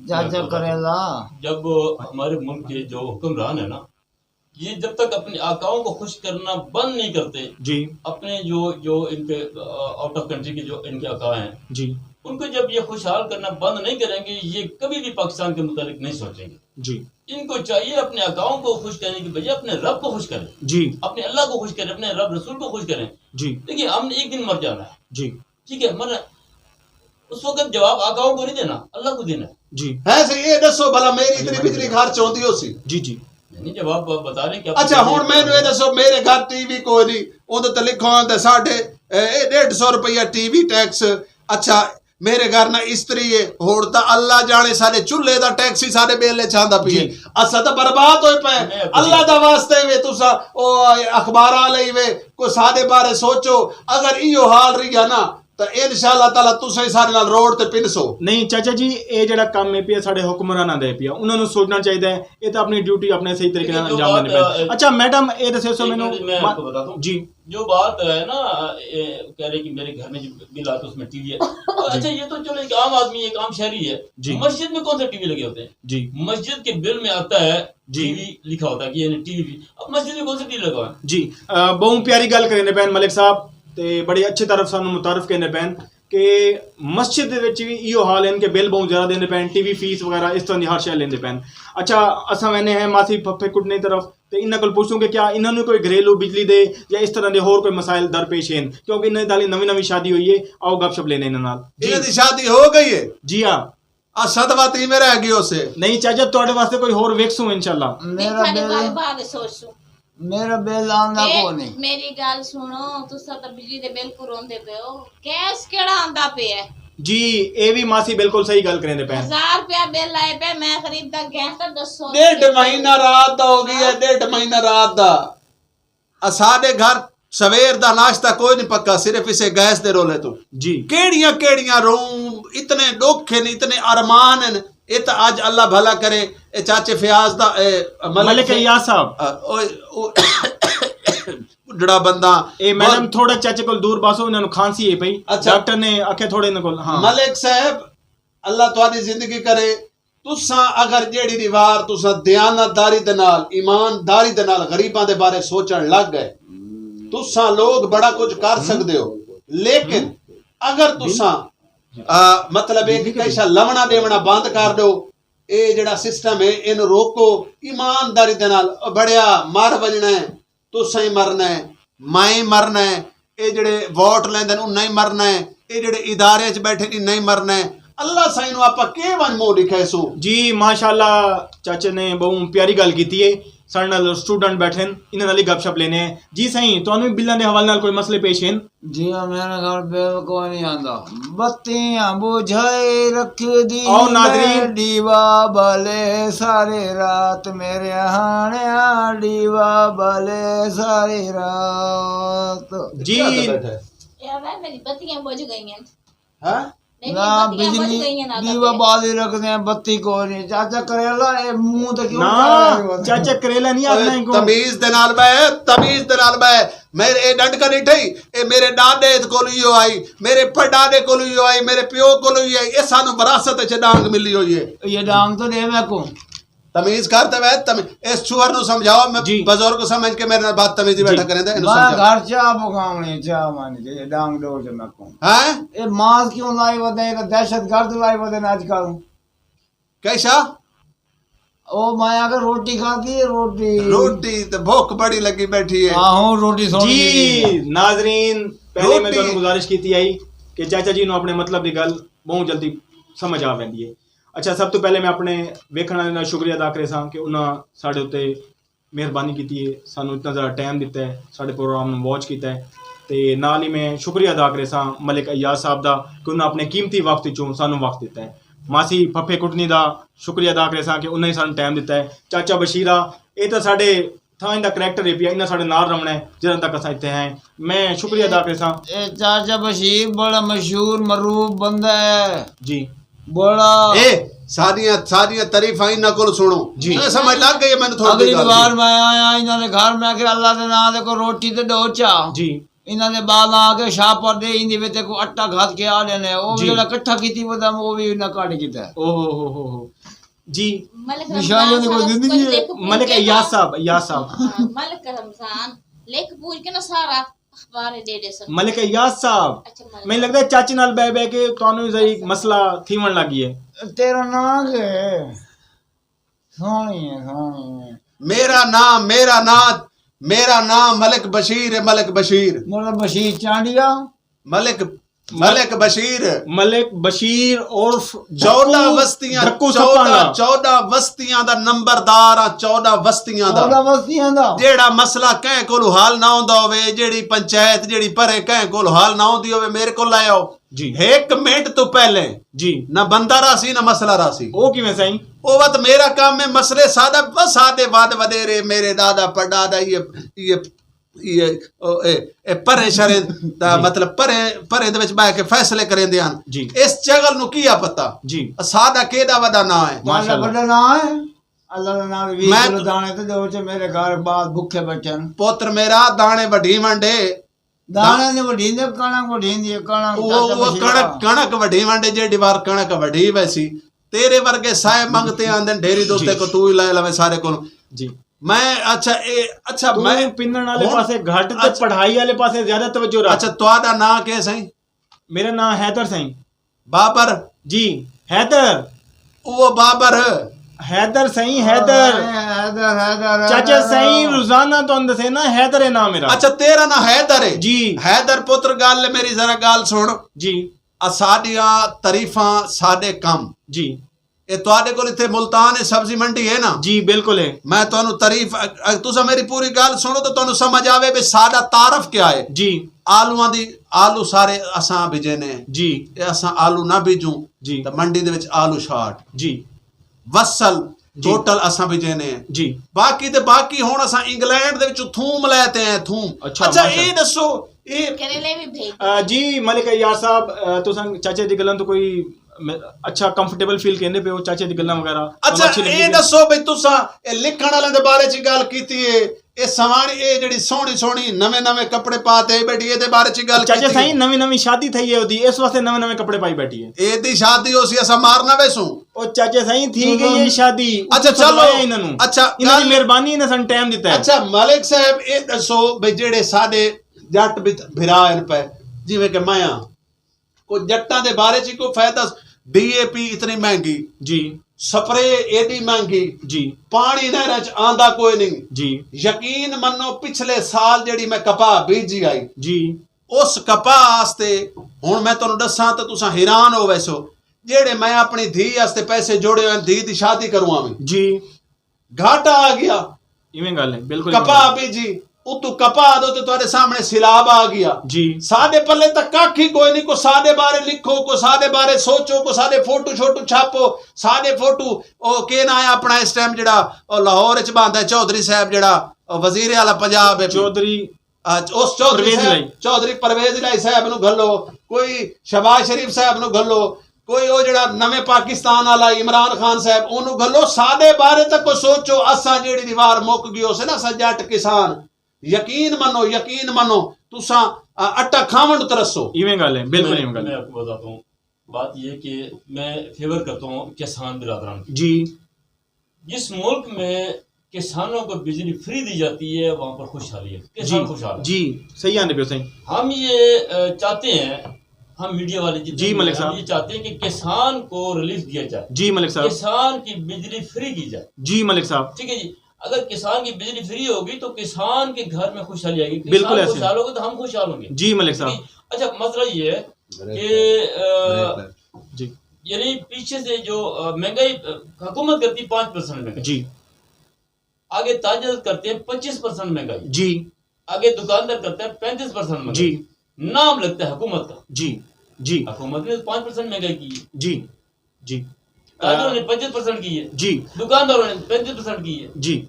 جاجا کریلا۔ جب ہمارے ملک کے جو حکمران ہیں نا، یہ جب تک اپنے آقاؤں کو خوش کرنا بند نہیں کرتے، جی۔ اپنے جو، جو ان کے آؤٹ آف کنٹری کے جو ان کے آقا ہیں، جی۔ ان کو جب یہ خوشحال کرنا بند نہیں کریں گے، یہ کبھی بھی پاکستان کے متعلق نہیں سوچیں گے۔ جی۔ ان کو چاہیے اپنے آقاؤں کو خوش کرنے کی بجائے اپنے رب کو خوش کریں، جی۔ اپنے اللہ کو خوش کریں، اپنے رب رسول کو خوش کریں۔ جی۔ دیکھیے، ہم نے ایک دن مر جانا ہے۔ جی۔ ٹھیک ہے، مر، اس وقت جواب آقاؤں کو نہیں دینا، اللہ کو دینا ہے۔ جی۔ ہے سی، اے دسو بھلا، میری اتنی بجلی گھر چ ہوندی ہو سی؟ جی، جی۔ نہیں، جواب آپ بتا رہے ہیں کہ آپ اچھا، ہن مینوں اے دسو، میرے گھر ٹی وی کوئی نہیں، اوندے تے لکھو آندے ساڈھے، اے، اے ڈیڑھ سو روپیہ ٹی وی ٹیکس۔ اچھا، میرے گھر نہ استری ہے، ہن تاں اللہ جانے ساڈے چولہے دا ٹیکس ہی ساڈے بل وچ آندا پی ہے۔ جی۔ اساں تاں برباد ہوئے پئے ہیں۔ میں اللہ دا واسطے وے تساں او اخباراں لئی وے، کوئی ساڈے بارے سوچو۔ اگر ایہو حال رہیا نا، تاں انشاءاللہ تعالی تساں ہی ساڈے نال روڈ تے پنسو۔ نہیں چاچا جی، اے جڑا کم ہے پیا ساڈے حکمراناں دے پیا، انہاں نوں سوچنا چاہیدا ہے۔ اے تاں اپنی ڈیوٹی اپنے صحیح طریقے نال لیکن جو انجام بات، دیندے پئے۔ اے، اچھا میڈم، اے دسو ایک مینوں منٹ، میں آپ کو بتاتا ہوں۔ جی۔ جو بات ہے نا، اے، کہہ رہے کہ میرے گھر میں جو بل آتا ہے اس میں ٹی وی ہے۔ تو اچھا، یہ تو چلو ایک عام آدمی ہے، ایک عام شہری ہے۔ جی۔ مسجد میں کون سے ٹی وی لگے ہوتے ہیں؟ جی۔ مسجد کے بل میں آتا ہے جی۔ ٹی وی لکھا ہوتا ہے کہ یعنی ٹی وی۔ اب مسجد میں کون سے ٹی وی لگا ہوا ہے؟ جی، بہوں پیاری گل کریندے پین ملک صاحب، تے بڑی اچھی طرف سانوں متعارف کریندے پین کہ مسجد دے وچ وی ایہو حال ہن کہ بل بہوں زیادہ دیندے پین، ٹی وی فیس وغیرہ اس طرح دی ہر شے لیندے پین۔ اچھا، اساں ویندے ہیں ماسی پھپھے کٹنی طرف، تے انہاں کول پوچھوں کہ کیا انہاں نوں کوئی گھریلو بجلی دے یا اس طرح دے ہور کوئی مسائل درپیش ہن، کیونکہ انہاں دی نویں نویں شادی ہوئی ہے۔ آؤ گپ شپ لینے انہاں نال۔ جی۔ انہاں دی شادی ہو گئی ہے؟ جی ہاں۔ آ صدمہ تھی میرا ہے گیو سے۔ نہیں چاچا، تہاڈے واسطے کوئی ہور ویکھسوں انشاءاللہ۔ میرا تھاڈے بل، بارے بارے سوچسوں۔ میرا بل آندا کو نہیں۔ میری گل سنو، تساں تاں بجلی دے بل پوروں دے پیو، کیش کیڑا آندا پیا ہے؟ جی، اے وی ماسی بالکل صحیح گل کریندے پین۔ ہزار روپیہ بل آئے پے، میں خریدا گیس دا دسو۔ ڈیڑھ مہینہ رات دا ہو گیا ہے، ڈیڑھ مہینہ رات دا۔ اساڈے گھر سویر دا ناشتہ کوئی نہیں پکا، صرف اسے گیس دے رولے تو۔ جی۔ کیڑیاں کیڑیاں روم، اتنے ڈکھ ہن، اتنے ارمان ہن۔ اے تاں اج اللہ بھلا کرے، اے چاچے فیاض دا، اے ملک ملک سے، ایاز صاحب۔ آ، اوئے، او، بڈھڑا بندہ۔ اے میڈم تھوڑا چاچے کول دور باسو، انہاں نوں کھانسی ہے پئی۔ اچھا۔ ڈاکٹر نے آکھیا تھوڑے انہاں کول، ہاں۔ ملک صاحب، اللہ تہاڈی زندگی کرے۔ تساں اگر جیڑھی دی وار تساں دیانتداری دے نال، ایمانداری دے نال غریباں دے بارے سوچݨ لڳ ڳئے، تساں لوگ بڑا کجھ کر سڳدے ہو۔ لیکن اگر تساں، آ، مطلب اے کہ کہیں شا لوݨا ݙیوݨا بند کر ݙو، اے جیڑھا سسٹم ہے اینوں روکو، ایمانداری دے نال، او بھڑیا مر ونڄݨا ہے، تساں ہی مرنا ہے، میں ہی مرنا ہے، اے جیڑھے ووٹ لیندن انہاں ہی مرنا ہے۔ اے جڑے ادارے اچ بیٹھے نی، نہیں مرنا ہے۔ اللہ سائیں نو آپاں کے ونج منہ ڈکھائے سو؟ جی ماشاءاللہ، چاچے نے بہوں پیاری گل کیتی ہے۔ ساڈے نال اسٹوڈنٹ بیٹھے ہیں، انہاں نال ہی گپ شپ لینے ہیں۔ جی سائیں، تانوں بھی بلاں دے حوالے نال کوئی مسئلے پیش ہیں؟ جی ہاں، میرے گھر بل کوئی نہیں آندا۔ بتیاں بجھائی رکھ دی آؤ ناظرین۔ میں، ڈیوا بالے ساری رات میرے ہانیا، ڈیوا بالے ساری رات۔ جی۔ کیا بیٹھا ہے؟ یار، میری بتیاں بجھ گئی ہیں۔ ہاں؟ میری نہ بتیاں بجھ بجلی گئی ہیں، نہ دیوا تبے۔ بالی رکھدے ہیں، بتی کوئی نہیں۔ چاچا کریلا، اے منہ تے کیوں نہ، چڑھا رہے ہو؟ چاچا کریلا نہیں آکھنا اوے، انکوں۔ تمیز دے نال بہ، تمیز دے نال بہ۔ میرے اے ڈنڈ کا ڈٹھے، اے میرے ڈاڈے کولوں ہی آئی، میرے پڑڈاڈے کولوں ہی آئی، میرے پیو کولوں ہی آئی، اے سانوں وراثت اچ ڈانگ ملی ہوئی ہے۔ یہ ڈانگ تو دے میکوں۔ تمیز کر تے وے، تم-، اس چھوہر نو سمجھاؤ، میں جی۔ بزرگ سمجھ کے میرے نال بدتمیزی جی۔ بیٹھا کریں دے، اینو میں سمجھاؤ۔ گھر چاہ پکاونے، چاہ مانی چاہیے، ڈانگ ڈوڑ تے میں کوں۔ ہیں؟ اے ماس کیوں لائی ودے، اے دہشت گرد لائی ودے نے اج کل۔ کیسا؟ او میں آکھیا روٹی کھادی ہے، روٹی۔ روٹی تے بھوک بڑی لگی بیٹھی ہے۔ آہو، روٹی سوہݨی جی، ہے۔ ناظرین، پہلے میں روٹی۔ تہاݙوں گزارش کیتی آئی کہ چاچا جی نوں اپݨے مطلب دی گل بہوں جلدی سمجھ آ ویندی ہے۔ اچھا، سب توں پہلے میں اپݨے ویکھݨ والے نال شکریہ ادا کریساں کہ انہاں ساݙے اتے مہربانی کیتی ہے، سانوں اتنا زیادہ ٹائم ݙتا ہے، ساݙے پروگرام نوں واچ کیتا ہے۔ تے نال ہی میں شکریہ ادا کریساں ملک ایاز صاحب دا کہ انہاں اپݨے قیمتی وقت وچوں سانوں وقت ݙتا ہے۔ ماسی پھپھے کٹنی دا شکریہ ادا کریساں کہ انہاں ہی سانوں ٹائم ݙتا ہے۔ چاچا بشیرا، اے تاں ساݙے تھاں ایندا کریکٹر ہے پیا، انہاں ساݙے نال رہݨا ہے، جدوں تک اساں اتھے ہیں۔ میں شکریہ ادا کریساں۔ اے چاچا بشیر بڑا مشہور معروف بندہ ہے۔ جی۔ بڑا۔ اے ساݙیاں، ساݙیاں تعریفاں انہاں کول سݨو۔ جی۔ تساں سمجھ لگ گئی ہے مینوں تھوڑی اڳلی جیہی ڳالھ وار دی۔ میں آیا، انہاں دے گھر میں آکھیا اللہ دے ناں تے کوئی روٹی تے ݙو چا۔ جی۔ انہاں دے بعد آ کے شاپر ݙے، ایندے وچ کوئی اٹا گھت کے آ ݙینے، او وی جی۔ جیڑھا اکٹھا کیتی ودا، او وی انہاں کڈھ گھدا۔ او ہو ہو ہو ہو۔ جی۔ ملک نشانیاں رمضان دی کوئی صاحب زندگی کجھ ہے؟ لکھ پڑھ ملک کے ایاز نا۔ صاحب، ایاز صاحب۔ ہاں، ملک رمضان لکھ پڑھ کے نا سارا اخبار ݙے ݙیسن۔ ملک ایاز صاحب، اچھا، ملک۔ مینوں لڳدا ہے چاچے نال ٻہہ ٻہہ کے تہانوں وی ذرا مسئلہ تھیوݨ لڳ ڳیا ہے۔ تیرا ناں کیا ہے؟ سوہݨی ہے، سوہݨی ہے۔ میرا ناں، میرا ناں، میرا ناں ملک بشیر ہے، ملک بشیر۔ ملک بشیر چانڈیا؟ ملک، ملک بشیر۔ ملک بشیر عرف چودہ ڈھکو، وستیاں، ڈھکو سپاں چودہ، دا۔ چودہ وستیاں دا نمبردار ہاں، چودہ وستیاں دا۔ چودہ وستیاں دا۔ جیڑھا مسئلہ کہیں کولوں حل نہ ہوندا ہووے، جیڑھی پنچایت، جیڑھی پرے کہیں کولوں حل نہ ہوندی ہووے، میرے کول لے آؤ۔ جی۔ ہک منٹ توں پہلے جی۔ نہ بندہ راہسی، نہ مسئلہ راہسی۔ او کیویں سائیں؟ او وت میرا کم ہے، مسئلے ساݙا، بس ساݙے وݙ وݙیرے، میرے ݙاݙا پڑݙاݙا، ایہ، ایہ، ایہ، او، اے، اے پرے شریں دا جی۔ مطلب پرے، پرے دے وچ ٻہہ کے فیصلے کریندے ہن۔ جی۔ اس چغل نوں کیا پتہ؟ جی۔ ساݙا کیݙا وݙا ناں ہے۔ ماشاءاللہ۔ وݙا ناں ہے۔ اللہ دے ناں وی میں کلو داݨے تے ݙو چ میرے گھر بعد بکھے بچن۔ پتر میرا داݨے وڈھیوݨ ݙے۔ داݨے دے وڈھیندے، کݨک وڈھیندی ہے، کݨک او، چاچا او بشیر کݨک، کݨک وڈھیوݨ ݙے، جیڑھی وار کݨک وڈھی ویسی۔ تیرے ورگے سائے منگتے آندن ڈھیری دے اتے جی۔ کو تو ہی لائے لوے سارے کولوں۔ جی۔ میں، اچھا، اے، اچھا، توں میں پنݨ والے ہݨ پاسے گھٹ تے اچھا۔ پڑھائی والے پاسے زیادہ توجہ رکھ۔ اچھا، تہاݙا ناں کیا سائیں؟ میرا ناں حیدر سائیں۔ بابر۔ جی، حیدر۔ او بابر۔ حیدر سائیں، حیدر۔ حیدر، حیدر، چاچا حیدر۔ سائیں، روزانہ تہاݙے ݙسینا، حیدر ہے ناں میرا۔ اچھا، تیرا ناں حیدر ہے؟ جی۔ حیدر پتر، ڳالھ ہے میری، ذرا ڳالھ سُݨ۔ جی۔ اساݙیاں تعریفاں، ساݙے کم۔ جی۔ اے تہاݙے کول اتھے ملتان ہے، سبزی منڈی ہے نا؟ جی، بالکل ہے۔ میں تہانوں تعریف، ا-، ا-، تساں میری پوری ڳالھ سُݨو تاں تہانوں سمجھ آوے بھئی ساݙا تعارف کیا ہے۔ جی۔ آلوواں دی، آلو سارے اساں بھجینے۔ جی۔ اے اساں آلو نہ بھجوں جی۔ تاں منڈی دے وچ آلو شارٹ۔ جی۔ وصل جی۔ ٹوٹل اساں بھجینے۔ جی۔ باقی تے باقی ہݨ اساں انگلینڈ دے وچوں تھوم لے تے ہیں، تھوم۔ اچھا، اچھا، ماشاءاللہ۔ اے ݙسو، اے کریلے وی بھیج آ، جی، ملک ایاز صاحب، آ، تساں چاچے دی ڳلاں توں کوئی م-، اچھا کمفرٹیبل فیل کیندے پئے ہو؟ چاچے دی ڳلاں وغیرہ اچھا، اچھی لڳی اے پئی؟ ݙسو بھئی تساں اے لکھݨ والے دے بارے چ ڳالھ کیتی ہے، اے سواݨی، اے جیڑھی سوہݨی سوہݨی نویں نویں کپڑے پا تے آئی بیٹھی، اے دے بارے چ ڳالھ چاچا کیتی ہے؟ سائیں، نویں نویں شادی تھئی ہے اودی، اس واسطے نویں نویں کپڑے پائی بیٹھی ہے۔ اے دی شادی ہوسی، اساں مار نہ ویسوں۔ او چاچا سائیں، تھی گئی ہے شادی، اچھا، اتھوں چلو۔ سدوایا انہاں نوں۔ اچھا، انہاں دی ڳالھ مہربانی، انہاں سانوں ٹائم ݙتا ہے۔ اچھا، ملک صاحب، اے ݙسو بھئی جیڑھے ساݙے ڄٹ بھرا ہن پئے، جیویں کہ میں ہاں، کوئی ڄٹاں دے بارے چ کوئی فائدہ، ڈی اے پی اتنی مہنگی، جی۔ سپرے ایݙی مہنگی، جی۔ پاݨی نہراں چ آندا کوئی نہیں۔ جی۔ یقین منو، پچھلے سال جیڑھی میں کپاہ بیجی آئی، جی۔ اس کپاہ واسطے ہن میں تہانوں ݙساں تاں تساں حیران ہو ویسو، جیڑھے میں اپݨی دھی واسطے پیسے جوڑے ہوئے، دھی دی شادی کرواویں۔ جی۔ گھاٹا آ گیا۔ ایویں ڳالھ ہے، بالکل ایویں کپاہ ڳالھ ہے۔ بیجی، اتوں کپاہ دو تے تہاݙے سامݨے سیلاب آ گیا۔ جی۔ ساݙے پلے تاں ککھ ہی کوئی نہیں، کو ساݙے بارے لکھو، کو ساݙے بارے سوچو، کو ساݙے فوٹو شوٹو چھاپو، ساݙے فوٹو، او کے ناں ہے اپݨا اس ٹائم جیڑھا او لاہور اچ بہندا ہے چوہدری صاحب، جیڑھا او وزیر اعلیٰ پنجاب ہے۔ چوہدری اچ-، اس چوہدری پرویز صاحب، الہی۔ چوہدری پرویز الہی صاحب نو گھلو، کوئی شہباز شریف صاحب نو گھلو، کوئی او جیڑھا نویں پاکستان والا عمران خان صاحب، اونوں گھلو۔ ساݙے بارے تاں کوئی سوچو، اساں جیڑھی دیوار مک ڳئی ہوسے نا، اساں جٹ کسان، یقین منو، یقین منو، تساں، آ، اٹا کھاوݨ ترسو۔ ایویں ڳالھ ہے، بالکل میں ایویں ڳالھ میں ہے۔ آپ کو بتاتا ہوں، بات یہ کہ میں فیور کرتا ہوں کسان برادران کی۔ جی۔ جس ملک میں کسانوں کو بجلی فری دی جاتی ہے، وہاں پر خوشحالی ہے، کسان جی۔ خوشحال ہے۔ جی۔ صحیح آندے پیو سائیں۔ ہم یہ آ، چاہتے ہیں، ہم میڈیا والے جتنے جی، بھی ملک ہیں، ہم صاحب۔ یہ چاہتے ہیں کہ کسان کو ریلیف دیا جائے، جی ملک صاحب۔ کسان کی بجلی فری کی جائے۔ جی ملک صاحب۔ ٹھیک ہے جی، اگر کسان کی بجلی فری ہوگی تو کسان کے گھر میں خوشحالی آئے گی، کسان بالکل ایسے۔ خوشحال ہوگا تو ہم خوشحال ہوں گے۔ جی ملک صاحب۔ اچھا، مسئلہ یہ ہے کہ آ، جی۔ یعنی پیچھے سے جو آ، مہنگائی آ، حکومت کرتی پانچ پرسینٹ مہنگائی، جی۔ آگے تاجر کرتے ہیں پچیس پرسینٹ مہنگائی، جی۔ آگے دکاندار کرتے ہیں پینتیس پرسینٹ مہنگائی۔ جی۔ نام لگتا ہے حکومت کا۔ جی۔ جی۔ حکومت نے پانچ پرسینٹ مہنگائی کی ہے، جی۔ جی۔ تاجروں نے پچیس پرسینٹ کی ہے، جی۔ دکانداروں نے پینتیس پرسینٹ کی ہے۔ جی۔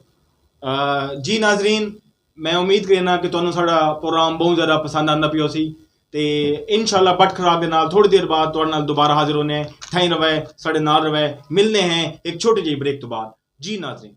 آ، جی ناظرین، میں امید کرینا کہ تہانوں ساڈا پروگرام بہت زیادہ پسند آندا پیو سی، تے انشاءاللہ بٹ خراک دے نال تھوڑی دیر بعد تہاڈے نال دوبارہ حاضر ہونے ہیں۔ تھائیں روے، ساڈے نال روے، ملنے ہیں ایک چھوٹے جہی بریک تو بعد۔ جی ناظرین۔